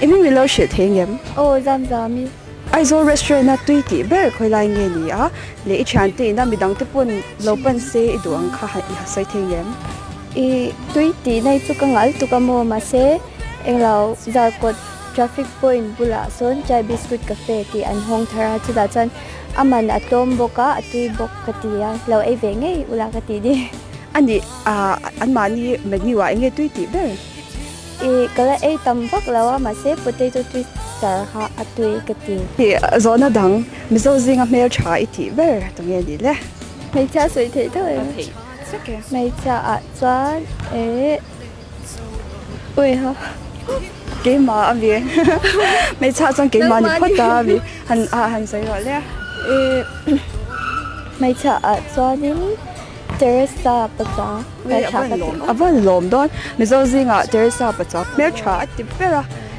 I hming min lo hrilh thei ngem? Aw zam zam i. Aizawl restaurant a tui tih ber khawi lai nge ni a? Leh i thiante ina midang te pawn lo pan se i duh ang kha i ha sawi thei ngem? I tui tih na hi chu ka ngal tuk a maw mahse englo Zarkawt traffic point bulah sawn Chai Biscuit Cafe tih an hawng thar a chutah chuan a man a tlawm bawk a a tui bawk ka ti a lo ei ve ngei ula ka ti ni. A nih anmahni menu ah enge tui tih ber? I ka la ei tam vak lo a mahse potato twister kha a tui ka ti. I zawhna dang Mizo zinga hmel tha i tih ber ta nge ni le? Hmeichhia sawi theih tho em? Hmeichhia ah chuan eh ui ha. Keimah a mi hmeichhia chuan keimah ni phawt a mi han han sawi rawh le. Hmeichhia ah chuanin. Teresa Pacha hmeltha ka ti. A van lawm dawn. Mizo zingah Teresa Pacha hmeltha a ti ber a.